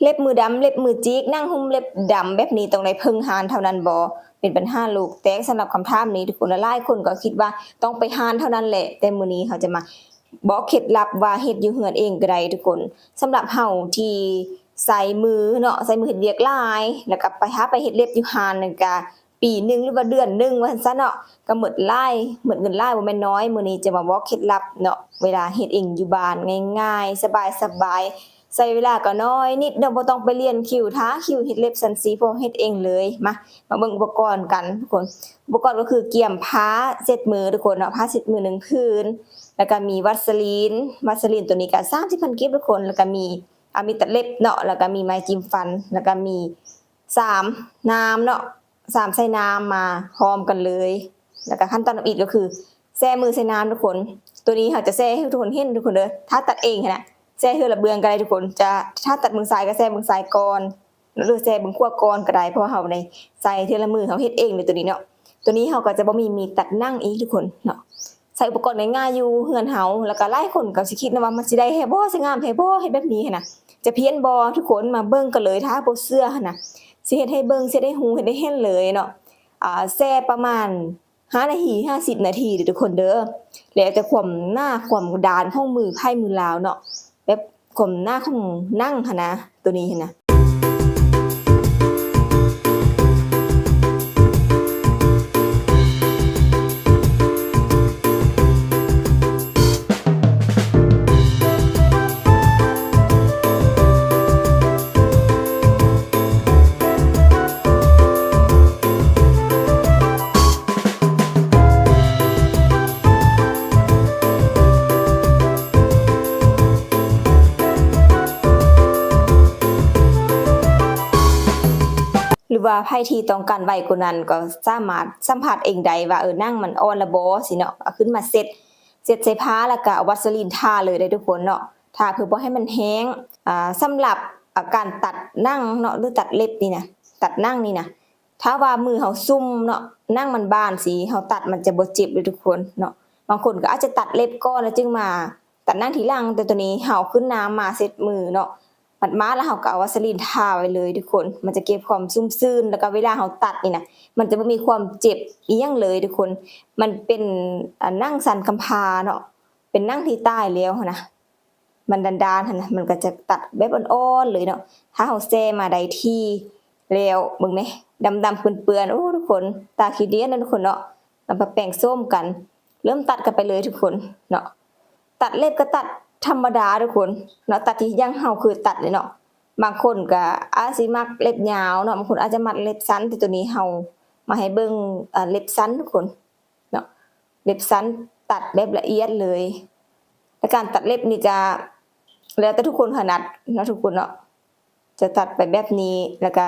ເລັບມືດຳ ເລັບມືຈິກ ໜັງຫຸ້ມເລັບດຳແບບນີ້ ຕ້ອງໄດ້ເພິ່ງຮ້ານເທົ່ານັ້ນບໍ? ເປັນບັນຫາໂລກແຕກສຳລັບຄຳຖາມນີ້ທຸກຄົນ. ຫຼາຍໆຄົນກໍຄິດວ່າຕ້ອງໄປຮ້ານເທົ່ານັ້ນແຫຼະ, ແຕ່ມື້ນີ້ເຮົາຈະມາບອກເຄັດລັບວ່າເຮັດຢູ່ເຮືອນເອງກໍໄດ້ທຸກຄົນ. ສຳລັບເຮົາທີ່ໃຊ້ມືເນາະ, ໃຊ້ມືເຮັດວຽກຫຼາຍ ແລ້ວກໍໄປ ຫາໄປເຮັດເລັບຢູ່ຮ້ານນັ້ນກະ ປີໜຶ່ງ ຫຼືວ່າເດືອນໜຶ່ງວ່າຊັ້ນຊະເນາະ, ກໍໝົດຫຼາຍ ໝົດເງິນຫຼາຍບໍ່ແມ່ນນ້ອຍ. ມື້ນີ້ຈະມາບອກເຄັດລັບເນາະ ເວລາເຮັດເອງຢູ່ບ້ານ ງ່າຍໆ ສະບາຍໆ ໃຊ້ເວລາກໍນ້ອຍນິດເນາະ, ບໍ່ຕ້ອງໄປລຽນຄິວ ຖ້າຄິວເຮັດເລັບຊັ້ນຊີ້ ເພາະເຮັດເອງເລີຍ. ມາ ມາເບິ່ງອຸປະກອນກັນທຸກຄົນ. ອຸປະກອນກໍຄືກຽມຜ້າເຊັດມືທຸກຄົນເນາະ, ຜ້າເຊັດມືໜຶ່ງຜືນ ແລ້ວກໍມີວັດສະລີນ, ວັດສະລີນໂຕນີ້ກໍສາມສິບພັນກີບທຸກຄົນ, ແລ້ວກໍມີ ອາ ມີຕັດເລັບເນາະ, ແລ້ວກໍມີໄມ້ຈິ້ມຟັນ, ແລ້ວກໍມີ ສາມນ້ຳເນາະ, ສາມສາຍນ້ຳມາພ້ອມກັນເລີຍ. ແລ້ວກໍຂັ້ນຕອນທຳອິດກໍຄືແຊ່ມືໃສ່ນ້ຳທຸກຄົນ. ໂຕນີ້ເຮົາຈະແຊ່ໃຫ້ທຸກຄົນເຫັນທຸກຄົນເດີ, ຖ້າຕັດເອງຫັ້ນນະ ແຊ່ເທື່ອລະເບື້ອງກໍໄດ້ທຸກຄົນ, ຈະ ຖ້າຕັດເບິ່ງຊ້າຍກໍແຊ່ເບິ່ງຊ້າຍກ່ອນ ຫຼືແຊ່ເບິ່ງຂວາກ່ອນກໍໄດ້, ເພາະວ່າເຮົາໄດ້ໃສ່ເທື່ອລະມື ເຮົາເຮັດເອງເລີຍໂຕນີ້ເນາະ. ໂຕນີ້ເຮົາກໍຈະບໍ່ມີມີດຕັດໜັງອີກທຸກຄົນເນາະ. ໃຊ້ອຸປະກອນງ່າຍໆຢູ່ເຮືອນເຮົາ, ແລ້ວກໍຫຼາຍຄົນກໍຊິຄິດນຳວ່າມັນຊິໄດ້ແທ້ບໍ ຊິງາມແທ້ບໍ ເຮັດແບບນີ້ຫັ້ນນະ, ຈະພຽນບໍ? ທຸກຄົນມາເບິ່ງກັນເລີຍ, ຖ້າບໍ່ເຊື່ອຫັ້ນນະ ຊິເຮັດໃຫ້ເບິ່ງ ຊິເຮັດໃຫ້ຮູ້ ເຮັດໃຫ້ເຫັນເລີຍເນາະ. ອາ ແຊ່ປະມານຫ້ານາທີ ຫ້າສິບນາທີເດີທຸກຄົນເດີ, ແລ້ວແຕ່ຄວາມໜາຄວາມດານຂອງມືໃຜມືລາວເນາະ, ແບບຄວາມໜາຂອງໜັງຫັ້ນນະ ໂຕນີ້ຫັ້ນນະ. ຫຼືວ່າໃຜທີ່ຕ້ອງການໄວກວ່ານັ້ນ ກໍສາມາດສຳຜັດເອງໄດ້ວ່າ ເອີ ໜັງມັນອ່ອນລະບໍ ຊີ້ເນາະ, ເອົາຂຶ້ນມາເຊັດ ເຊັດໃສ່ຜ້າ ແລ້ວກໍເອົາວັດສະລີນທາເລີຍເດີທຸກຄົນເນາະ, ທາເພື່ອບໍ່ໃຫ້ມັນແຫ້ງ. ອາ ສຳລັບ ອາ ການຕັດໜັງເນາະ ຫຼືຕັດເລັບນີ້ນະ ຕັດໜັງນີ້ນະ ຖ້າວ່າມືເຮົາຊຸ່ມເນາະ ໜັງມັນບາງຊີ້ ເຮົາຕັດມັນຈະບໍ່ເຈັບເດີທຸກຄົນເນາະ. ບາງຄົນກໍອາດຈະຕັດເລັບກ່ອນ ແລ້ວຈຶ່ງມາຕັດໜັງທີຫຼັງ, ແຕ່ໂຕນີ້ເຮົາເອົາຂຶ້ນນ້ຳມາເຊັດມືເນາະ, ມັດໆ ແລ້ວເຮົາກໍເອົາວັດສະລີນທາໄວ້ເລີຍທຸກຄົນ, ມັນຈະເກັບຄວາມຊຸ່ມຊື່ນ, ແລ້ວກໍເວລາເຮົາຕັດນີ້ນະ ມັນຈະບໍ່ມີຄວາມເຈັບອີ່ຫຍັງເລີຍທຸກຄົນ. ມັນເປັນ ອາ ໜັງສັນກຳພ້າເນາະ, ເປັນໜັງທີ່ຕາຍແລ້ວຫັ້ນນະ. ມັນດານໆຫັ້ນນະ ມັນກໍຈະຕັດແບບອ່ອນໆເລີຍເນາະ. ຖ້າເຮົາແຊ່ມາໄດ້ທີ່ແລ້ວ ເບິ່ງແມ ດຳໆເປື້ອນໆ ໂອ້ ທຸກຄົນ ຕາຂີ້ດຽນນະທຸກຄົນເນາະ. ເອົາມາແປງໂສມກັນ ເລີ່ມຕັດກັນໄປເລີຍທຸກຄົນເນາະ. ຕັດເລັບກໍຕັດທຳມະດາທຸກຄົນເນາະ, ຕັດທີ່ຢ່າງເຮົາເຄີຍຕັດເລີຍເນາະ. ບາງຄົນກໍອາດຊິມັກເລັບຍາວເນາະ, ບາງຄົນອາດຈະມັກເລັບສັ້ນ, ແຕ່ໂຕນີ້ເຮົາມາໃຫ້ເບິ່ງ ອາ ເລັບສັ້ນທຸກຄົນ ເນາະ, ເລັບສັ້ນຕັດແບບລະອຽດເລີຍ. ແລະການຕັດເລັບນີ້ກະແລ້ວແຕ່ທຸກຄົນຖະໜັດເນາະ ທຸກຄົນເນາະ, ຈະຕັດໄປແບບນີ້ ແລ້ວກະ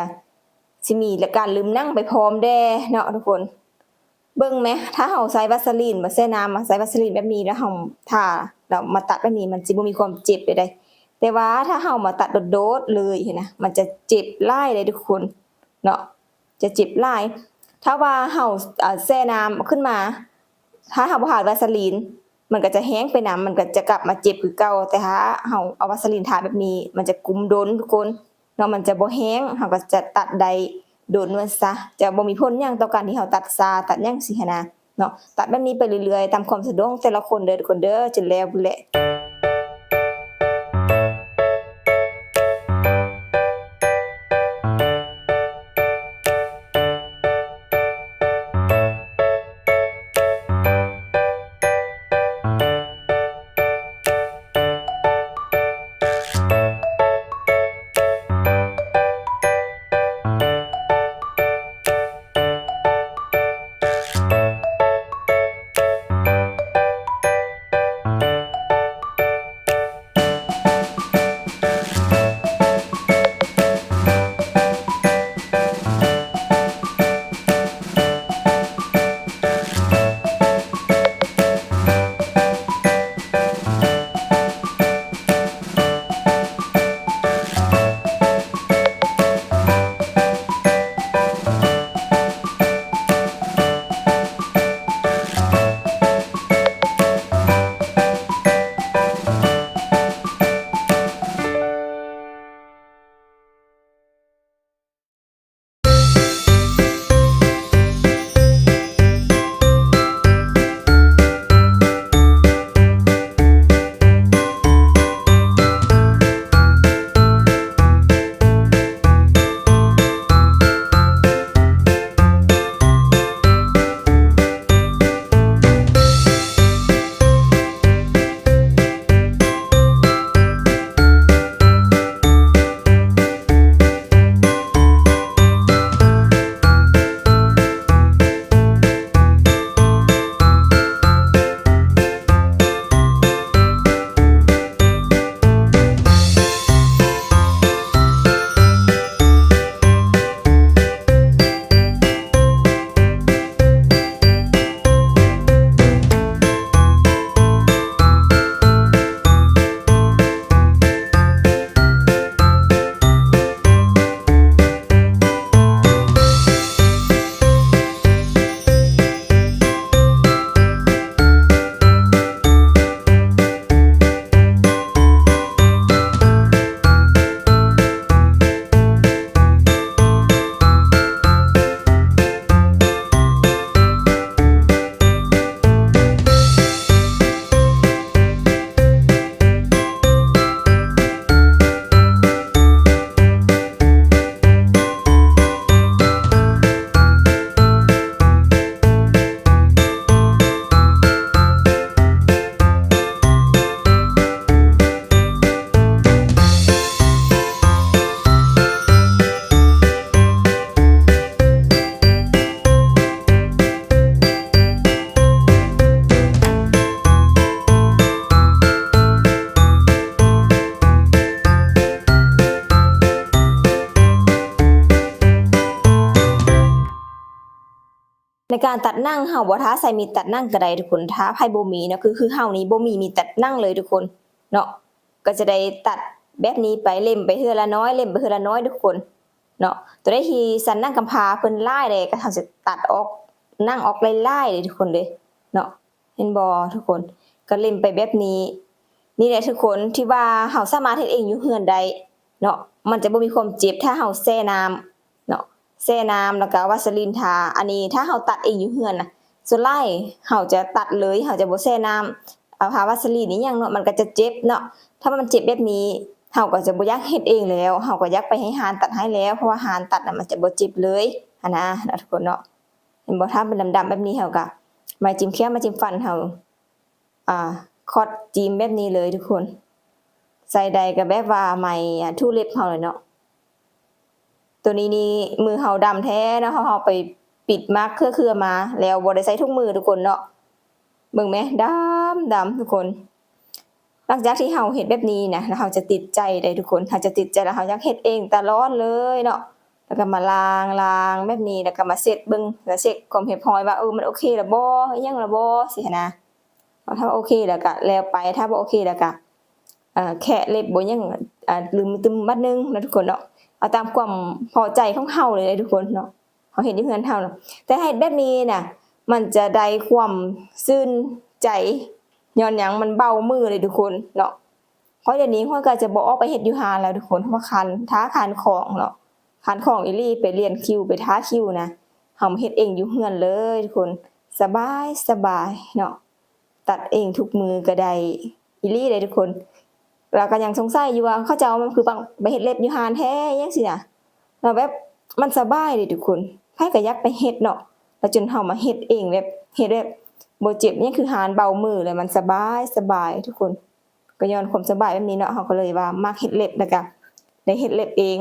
ຊິມີການລືມໜັງໄປພ້ອມແດ່ເນາະທຸກຄົນ. ເບິ່ງແມ ຖ້າເຮົາໃຊ້ວັດສະລີນ ມາແຊ່ນ້ຳ ມາໃຊ້ວັດສະລີນແບບນີ້ ແລ້ວເຮົາທາ ແລ້ວມາຕັດແບບນີ້ ມັນຊິບໍ່ມີຄວາມເຈັບໃດໆ. ແຕ່ວ່າຖ້າເຮົາມາຕັດໂດດໆເລີຍຫັ້ນນະ ມັນຈະເຈັບຫຼາຍເດ້ທຸກຄົນເນາະ. ຈະເຈັບຫຼາຍ. ຖ້າວ່າເຮົາ ເອີ ແຊ່ນ້ຳຂຶ້ນມາ ຖ້າເຮົາບໍ່ທາວັດສະລີນ ມັນກໍຈະແຫ້ງໄປນຳ, ມັນກໍຈະກັບມາເຈັບຄືເກົ່າ. ແຕ່ຖ້າເຮົາເອົາວັດສະລີນທາແບບນີ້ ມັນຈະກຸມດົນທຸກຄົນເນາະ, ມັນຈະບໍ່ແຫ້ງ, ເຮົາກໍຈະຕັດໄດ້ດົນວ່າຊະ, ຈະບໍ່ມີຜົນຫຍັງຕໍ່ການທີ່ເຮົາຕັດຊາ ຕັດຫຍັງຊີ້ຫັ້ນນະ. ເນາະ, ຕັດແບບນີ້ໄປເລື້ອຍໆ ຕາມຄວາມສະດວກຂອງແຕ່ລະຄົນເດີທຸກຄົນເດີ ຈົນແລ້ວພຸ້ນແຫຼະ. ໂ ໃນການຕັດໜັງ ເຮົາບໍ່ຖ້າໃຊ້ມີດຕັດໜັງກໍໄດ້ທຸກຄົນ ຖ້າໃຜບໍ່ມີເນາະ ຄື ຄືເຮົານີ້ບໍ່ມີມີດຕັດໜັງເລີຍທຸກຄົນເນາະ ກໍຈະໄດ້ຕັດແບບນີ້ໄປ ເລັມໄປເທື່ອລະນ້ອຍ ເລັມໄປເທື່ອລະນ້ອຍທຸກຄົນເນາະ ຕົວໃດທີ່ສັນໜັງກຳພ້າເພິ່ນຫຼາຍເດ້ ກໍເຮົາຈະຕັດອອກ ໜັງອອກຫຼາຍໆເດ້ທຸກຄົນເດ້ເນາະ ເຫັນບໍ່ທຸກຄົນ ກໍເລັມໄປແບບນີ້ ນີ້ແຫຼະທຸກຄົນ ທີ່ວ່າເຮົາສາມາດເຮັດເອງຢູ່ເຮືອນໄດ້ເນາະ ມັນຈະບໍ່ມີຄວາມເຈັບ ຖ້າເຮົາແຊ່ນ້ຳ ເນາະ ແຊ່ນ້ຳ ແລ້ວກໍວາສະລີນທາ ອັນນີ້ຖ້າເຮົາຕັດເອງຢູ່ເຮືອນນະ ສ່ວນຫຼາຍເຮົາຈະຕັດເລີຍ ເຮົາຈະບໍ່ແຊ່ນ້ຳ ເອົາທາວາສະລີນອີ່ຫຍັງເນາະ ມັນກໍຈະເຈັບເນາະ ຖ້າມັນເຈັບແບບນີ້ ເຮົາກໍຈະບໍ່ຢາກເຮັດເອງແລ້ວ ເຮົາກໍຢາກໄປໃຫ້ຮ້ານຕັດໃຫ້ແລ້ວ ເພາະວ່າຮ້ານຕັດນະ ມັນຈະບໍ່ເຈັບເລີຍຫັ້ນນະ ເນາະ ທຸກຄົນເນາະ ເຫັນບໍ່ ຖ້າມັນດຳໆແບບນີ້ ເຮົາກໍໄມ້ຈິ້ມແຂ້ມ ໄມ້ຈິ້ມຟັນເຮົາ ອ່າ ຄອດຈິ້ມແບບນີ້ເລີຍທຸກຄົນ ໃສ່ໄດ້ກໍແບບວ່າໄມ້ ອ່າ ຖູເລັບເຮົາແຫຼະເນາະ ໂຕນີ້ນີ້ມືເຮົາດຳແທ້ເນາະ ເຮົາ ເຮົາໄປປິດມາເຄືອໆມາ ແລ້ວບໍ່ໄດ້ໃສ່ຖົງມືທຸກຄົນເນາະ ເບິ່ງແມ ດຳໆທຸກຄົນ ຫຼັງຈາກທີ່ເຮົາເຮັດແບບນີ້ນະ ແລ້ວເຮົາຈະຕິດໃຈເດ້ທຸກຄົນ ເຮົາຈະຕິດໃຈ ແລ້ວເຮົາຢາກເຮັດເອງຕະຫຼອດເລີຍເນາະ ແລ້ວກໍມາລ້າງ ລ້າງແບບນີ້ ແລ້ວກໍມາເຊັກເບິ່ງ ແລ້ວເຊັກຄວາມຮຽບຮ້ອຍວ່າ ເອີ ມັນໂອເຄແລ້ວບໍ່ ອີ່ຫຍັງແລ້ວບໍ່ ຊີ້ຫັ້ນນະ ຖ້າວ່າໂອເຄແລ້ວກະແລ້ວໄປ ຖ້າບໍ່ໂອເຄແລ້ວກະ ເອີ ແຄະເລັບບໍ່ຫຍັງ ອ່າ ລຶມຕຶມບັດໜຶ່ງເນາະທຸກຄົນເນາະ ເອົາຕາມຄວາມພໍໃຈຂອງເຮົາເລີຍເດ້ທຸກຄົນເນາະ ເຮົາເຮັດຢູ່ເຮືອນເຮົາເນາະ ແຕ່ເຮັດແບບນີ້ນະ ມັນຈະໄດ້ຄວາມຊື່ນໃຈ ຍ້ອນຫຍັງ ມັນເບົາມືເດ້ທຸກຄົນເນາະ ຂ້ອຍດຽວນີ້ຂ້ອຍກໍຈະບໍ່ອອກໄປເຮັດຢູ່ຮ້ານແລ້ວທຸກຄົນ ເພາະວ່າຄັນ ຖ້າຄານຂອງເນາະ ຄານຂອງອີ່ຫຼີ ໄປລຽນຄິວ ໄປຖ້າຄິວນະ ເຮົາມາເຮັດເອງຢູ່ເຮືອນເລີຍທຸກຄົນ ສະບາຍ ສະບາຍເນາະ ຕັດເອງທຸກມື້ກໍໄດ້ອີ່ຫຼີເດ້ທຸກຄົນ ແລ້ວກໍຍັງສົງໄສຢູ່ວ່າ ເຂົາເຈົ້າມັນຄືໄປເຮັດເລັບຢູ່ຮ້ານແທ້ ຫຍັງຊີ້ນະ ແລ້ວແບບມັນສະບາຍເດ້ທຸກຄົນ ໃຜກໍຢາກໄປເຮັດເນາະ ແລ້ວຈົນເຮົາມາເຮັດເອງ ແບບເຮັດແບບບໍ່ເຈັບຫຍັງ ຄືຮ້ານເບົາມື ແລ້ວມັນສະບາຍ ສະບາຍທຸກຄົນ ກໍຍ້ອນຄວາມສະບາຍແບບນີ້ເນາະ ເຮົາກໍເລີຍວ່າມັກເຮັດເລັບ ແລ້ວກໍໄດ້ເຮັດເລັບເອງ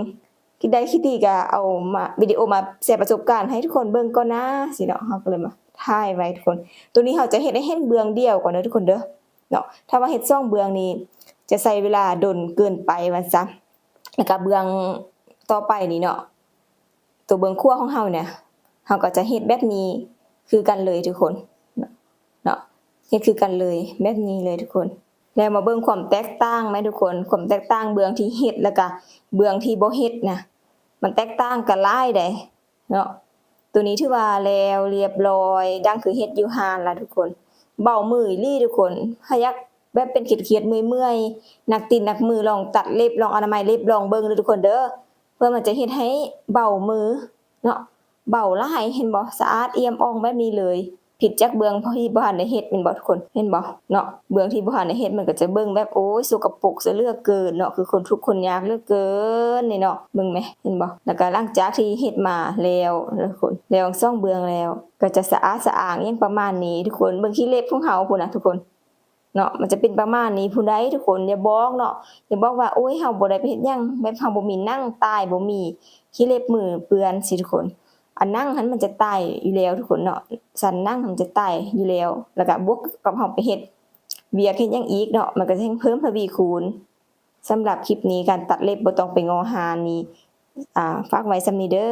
ຄິດໄດ້ຄິດດີກໍເອົາມາ ວິດີໂອມາແຊປະສົບການໃຫ້ທຸກຄົນເບິ່ງກ່ອນນາ ຊີ້ເນາະ ເຮົາກໍເລີຍມາຖ່າຍໄວ້ທຸກຄົນ ໂຕນີ້ເຮົາຈະເຮັດໃຫ້ເຫັນເບື້ອງດຽວກ່ອນເດີທຸກຄົນເດີເນາະ ຖ້າວ່າເຮັດສອງເບື້ອງນີ້ ຈະໃຊ້ເວລາດົນເກີນໄປວ່າຊັ້ນ ແລ້ວກໍເບື້ອງຕໍ່ໄປນີ້ເນາະ ຕົວເບື້ອງຂວາຂອງເຮົານີ້ ເຮົາກໍຈະເຮັດແບບນີ້ຄືກັນເລີຍທຸກຄົນເນາະ ເນາະ ເຮັດຄືກັນເລີຍ ແບບນີ້ເລີຍທຸກຄົນ ແລ້ວມາເບິ່ງຄວາມແຕກຕ່າງແມ່ນທຸກຄົນ ຄວາມແຕກຕ່າງເບື້ອງທີ່ເຮັດ ແລ້ວກະເບື້ອງທີ່ບໍ່ເຮັດນະ ມັນແຕກຕ່າງກັນຫຼາຍໃດເນາະ ໂຕນີ້ຖືວ່າແລ້ວລຽບລ້ອຍ ດັ່ງຄືເຮັດຢູ່ຮ້ານລະທຸກຄົນ ເບົາມືອີ່ຫຼີທຸກຄົນ ຖ້າຢາກແບບເປັນຄຽດໆເມື່ອຍໆ ໜັກຕີນໜັກມື ລອງຕັດເລັບ ລອງອະນາໄມເລັບ ລອງເບິ່ງເດີທຸກຄົນເດີ ເພື່ອມັນຈະເຮັດໃຫ້ເບົາມືເນາະ ເບົາຫຼາຍ ເຫັນບໍ່ ສະອາດອຽມອ່ອງແບບນີ້ເລີຍ ຜິດຈາກເບື້ອງທີ່ບໍ່ທັນໄດ້ເຮັດແມ່ນບໍ່ທຸກຄົນ ເຫັນບໍ່ເນາະ ເບື້ອງທີ່ບໍ່ທັນໄດ້ເຮັດມັນກໍຈະເບິ່ງແບບ ໂອ້ຍ ສົກກະປົກຊະເຫຼືອເກີນເນາະ ຄືຄົນທຸກຄົນຍາກເຫຼືອເກີນນີ້ເນາະ ເບິ່ງແມ ເຫັນບໍ່ ແລ້ວກໍຫຼັງຈາກທີ່ເຮັດມາແລ້ວທຸກຄົນ ແລ້ວສອງເບື້ອງແລ້ວ ກໍຈະສະອາດສະອ້າງຫຍັງປະມານນີ້ທຸກຄົນ ເບິ່ງຂີ້ເລັບຂອງເຮົາພຸ້ນນະທຸກຄົນ ເນາະ ມັນຈະເປັນປະມານນີ້ພຸ້ນໃດ໋ທຸກຄົນ ຢ່າບອກເນາະ ຢ່າບອກວ່າ ໂອ້ຍ ເຮົາບໍ່ໄດ້ໄປເຮັດຫຍັງ ແບບເຮົາບໍ່ມີໜັງຕາຍ ບໍ່ມີຂີ້ເລັບມືເປື້ອນຊີ້ທຸກຄົນ ອັນໜັງຫັ້ນມັນຈະຕາຍຢູ່ແລ້ວທຸກຄົນເນາະ ສັນໜັງມັນຈະຕາຍຢູ່ແລ້ວ ແລ້ວກະບວກກັບເຮົາໄປເຮັດວຽກເຮັດຫຍັງອີກເນາະ ມັນກໍຈະແຮ່ງເພີ່ມທະວີຄູນ. ສຳລັບຄລິບນີ້ ການຕັດເລັບບໍ່ຕ້ອງໄປງໍຮ້ານນີ້ ອ່າ ຝາກໄວ້ສ່ຳນີ້ເດີ.